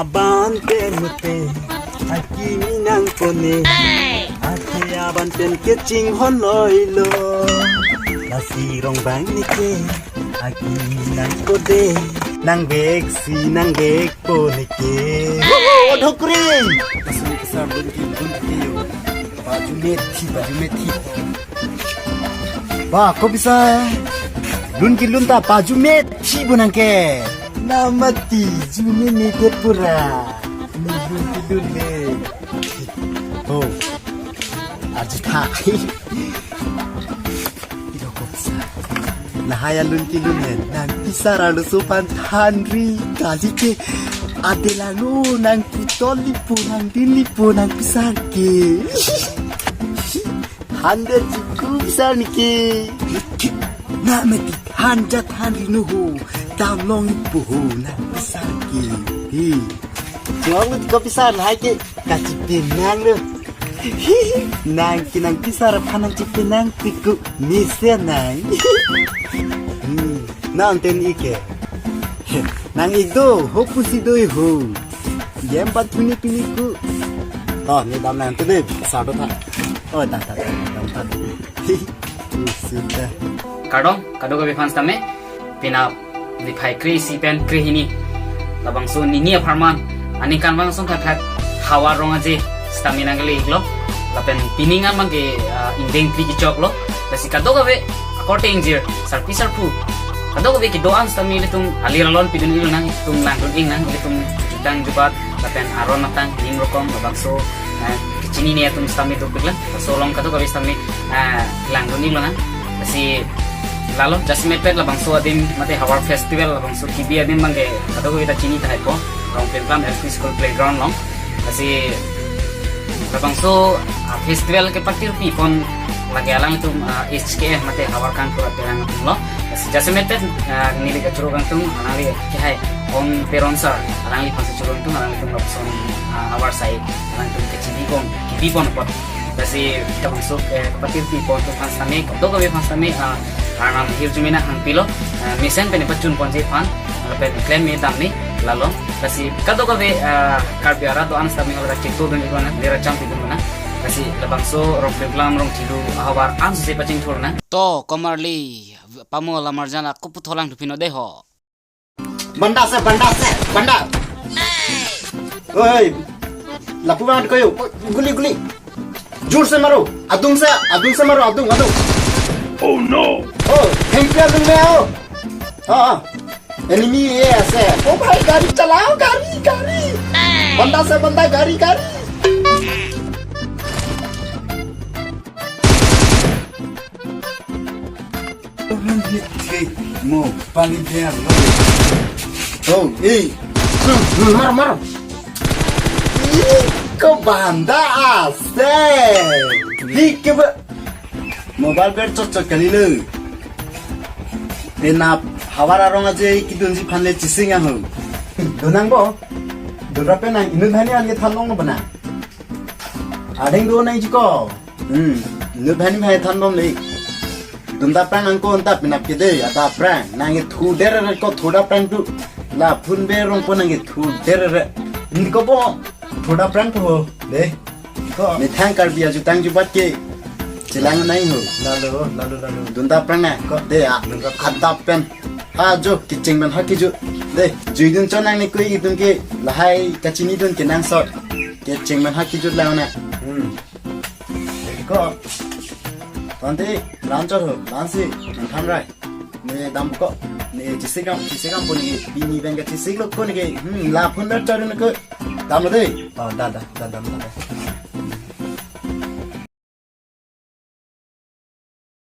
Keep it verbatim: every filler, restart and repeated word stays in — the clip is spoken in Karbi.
Aban pen mute, aki nang pone. Aki aban pen kechinghon loilo. Lasi rong bang nike, aki nang kode. Nang bek si nang bek pone ke. Oh, dhokri. Kasum kasar lun ki lun ki yo. Paju methi, paju methi. Ba, ko bisa lun ki lun ta paju methi bonang ke. Namati, jumi methi pura. Ni lun ki lun le. Oh. Aji tha. Ilo ko bisa. Lahai alun ki lun hen. Nang pisar arloso aphan thanri kali ke. Adelangno nang putol lipo nang din lipo nang pisar ke. Hundred jiku pisar nike. Namati than ja thanri no ho. Damlong ipo ho nang pisar ke. He. Jong ko pisar lahai ke. Kachipi nang lo. Nang ke nang pisar aphan nang chipi nang piku mesen nang. Hmm, nang ten ike. Nang ik do, ho pusi do ho. Yem pat pini pini ku. Oh, ne dam nang tu de, sa do tha. Oh, ta ta ta, dam tha. Sudah. Kardom, kadokave aphan sitame. Penap niphai kre-isi pen kre-hini. Labangso nini apharman aningkanvang asong thakthak havar rong aje sitame nangkele-iklo. Lapen pining an abangke, ah, ingdeng phli kechoklo. Lasi kadokave akorte ingjir, sarpi sarpo, kadokave kedo-an sitame ilitum alir alon pidun-ik lonang, ilitum langdun-ik nang, ilitum jutang jubat lapen aron atang ning rokom labangso, eh, kechinine atum sitame dopiklang. Laso along kadokave sitame, eh, langdun-ik lonang. Lasi lalo jasemet pet labangso adim mate Havar Festival labangso kibi adim abangke kadokave ta chini tahai po. Rong Plimklam L P School playground along. Lasi labangso, ah, festival kepatirpi pon lake alanglitum, ah, H K F mate Havar Kangthur aterang atumlo. Lasi jasemet pet, ah, neli kachoro kangtung alangli kehai Ong Teron sir alangliphan si choro kangtung alanglitum lapuson, ah, havar sai alangtum kechibi pon, kibi pon apot. Lasi labangso, eh, kepatirpi pon atum aphan sitame, kadokave aphan sitame, ah, Arnam ahirjume nanghangpilo, ah, mesen pen pachun ponji aphan, lapen klem me dam me lalo. Lasi kadokave, ah, Karbi arat do-an sitame hala chingthurdun-ik lonang, lera cham pidun lonang. Lasi labangso Rong Plimklam Rong Chilu ahavar an si pachingthur nang. To, komarli, pamo lamarjan ako puthot langdun pino de ho. बंदा से, बंदा से, बंदा। ओए, लपू बांध को यो, गुली, गुली। जोर से मारो, अदुम से, अदुम से मारो, अदुम, अदुम। Oh no! Oh, thank you, अदुम में आओ। हाँ, हाँ। एनिमी ये ऐसे है। ओ भाई, गाड़ी चलाओ, गाड़ी, गाड़ी। बंदा से बंदा, गाड़ी, गाड़ी। Mo pali dia lo. Oh, eh. Mar, mar. Ih, ko banda ase. Hi ke ba. Mobile ber chot chot kali lo. Penap havar arong aje kidunji aphan le chising aho. Donang bo. Dora penang inut hani an ke thanlong bo na. Adeng do nangji ko. Hmm. Inut hani hai than bom le. Dunta prang angko anta penap ke de, ada prang. Nang ke thu der ko thoda prang tu. Lapu be rong po nang ke thu der. Ni ko bo thoda prang tu ho. De. Ko. Methang Karbi ajutang jubat ke. Chelang nai ho. Lalo, lalo, lalo. Dunta prang na. Ko. De a. Dunta prang. Ada pen. Ha jo kecheng pen ha keju. De. Juidun chonang ni koi itum ke lahai kachinidun ke nangsot. Kecheng pen ha keju lang na. Hmm. Ko. Tante, lan chot ho, lan si, nang tham rai. Ne dam ko, ne chisik dam, chisik dam pon ke, pini pen ke chisik lo ko ne ke, hmm, lapu ber chot ne ko, dam lo de. Oh, da, da, da, dam, da, da.